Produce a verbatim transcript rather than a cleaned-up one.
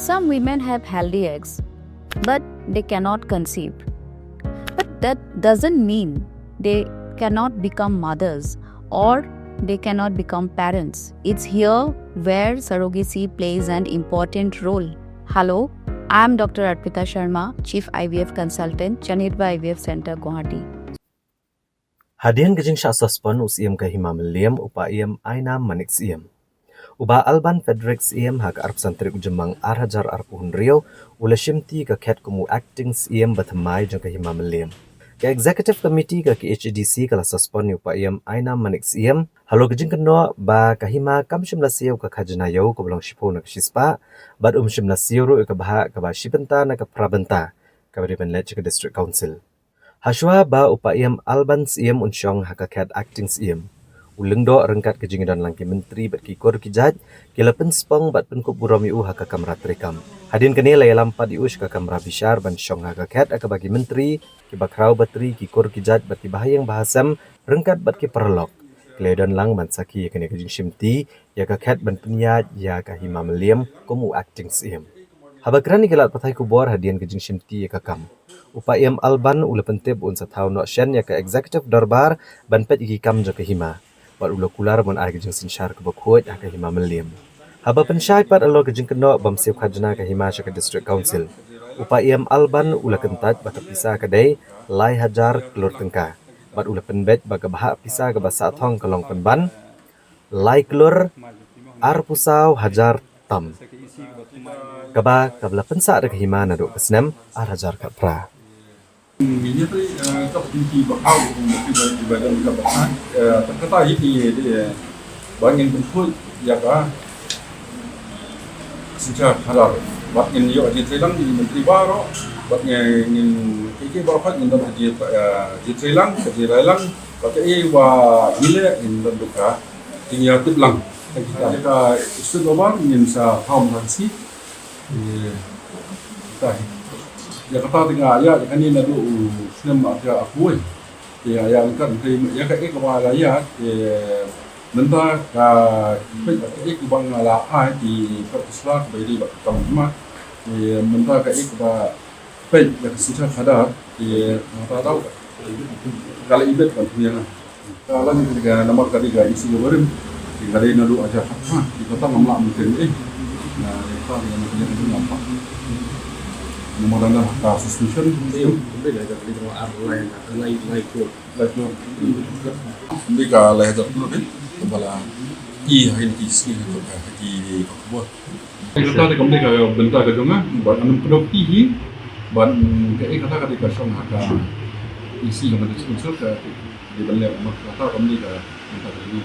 Some women have healthy eggs, but they cannot conceive. But that doesn't mean they cannot become mothers or they cannot become parents. It's here where surrogacy plays an important role. Hello, I'm Doctor Arpita Sharma, Chief I V F Consultant, Chanirba I V F Center, Guwahati. Hadien ka jingshah suspend u Syiem ka Hima Mylliem, u Paiem Ainam Manik Syiem, u Bah Alban Frederick Syiem, ha ka arphew san tarik u Jymmang ar hajar arphew hynriew, u la shimti ka khet kum u acting Syiem ba thymmai jong ka Hima Mylliem. Ka Executive Committee ka K H A D C ka la suspend ïa u Paiem Ainam Manik Syiem halor ka jingkynnoh ba ka hima kam shym la siew ka khajna ïa u kaba long shiphew na ka shispah, bad um shym la siew ruh ïa ka bhah kaba shi bynta na ka phra bynta kaba dei ban leit sha ka District Council. Hashwa ba u Paiem Alban Syiem un shong ha ka khet acting Syiem, u Lyngdoh ryngkat ka jingdon lang ki myntri bad ki kur ki jait ki la pynspong bad pynkup burom ïa u ha ka kamra treikam. Hadien kane la ïalam pat ïa u sha ka kamra bishar ban shong ha ka khet ha kaba ki myntri, ki bakhraw batri, ki kur ki jait bad ki bahaïing bahasem ryngkat bad ki paralok ki la ïadon lang ban sakhi ïa kane ka jingshimti ïa ka khet ban pynïaid ïa ka Hima Mylliem kum u acting Syiem. Haba kren ïa ki lad pathai khubor hadien ka jingshimti ïa ka kam, u Paiem Alban u la pyntip un sa thaw noh shen ïa ka Executive Dorbar ban peit ïa ki kam jong ka hima, bad u la kular ban ai ka jingsynshar kaba khuid ha ka Hima Mylliem. Haba pynshai pat halor ka jingkynnoh bym siew khajna ka hima sha ka District Council, u Paiem Alban u la kyntait ba ka pisa ka dei lai hajar klur tyngka, bad u la pynbeit ba ka bhah pisa kaba sah thong ka long pynban lai klur arphew saw hajar tam, kaba, kaba la pynsah da ka hima naduh ka snem ar hajar khatphra. Ngi ïa trei, eh, ka pynti ba hau, ba ki ba, ba dang ka ba, eh, ta kata hi ki, eh, ba ngin pynkhuid ïa ka synshar khadar. Bad ngin ïoh jingtreilang ki myntri baroh, bad ngin, ngin ki, ki baroh ngin don ka jing, eh, jingtreilang, ka jingtreilang, bad ka, eh, ba ngin leh ngin don duka jingïatiplang. Ka kita ka isu global ngin sa thaw mrang si. Eh, kita hi. Ïa kata te nga ïa, ïa kane naduh u snem arhajar arphew. Te ïa, ïa ka, te ïa ka ek ba la ïa, te mynta ka, ka ek ba nga la ai, te ka sla ba ïa ba tam ma. Te mynta ka ek ba peit ïa ka synshar khadar, te mynta tau ka la ibit ban pynïaid. Ka la ni ka namar ka dei ka issue ba barim. Ka dei naduh arhajar khatphra, ka tang ngam lah mynta eh. Na ka tang ngam lah mynta eh. Namar dang da ka suspension. Dei, dei ka dei ka ar lai, lai, lai klur. Lai klur. Dei ka lai hajar klur dei. Kaba la i ha ki sngi ha ki, ha ki khubor. Kata te kam dei ka bynta ka jong nga, bad ngam pyndonkti hi, bad, mm, kaei kata ka dei ka shong ha ka isi ka mynta sponsor ka dei ban leh, namar kata kam dei ka bynta ka jong nga.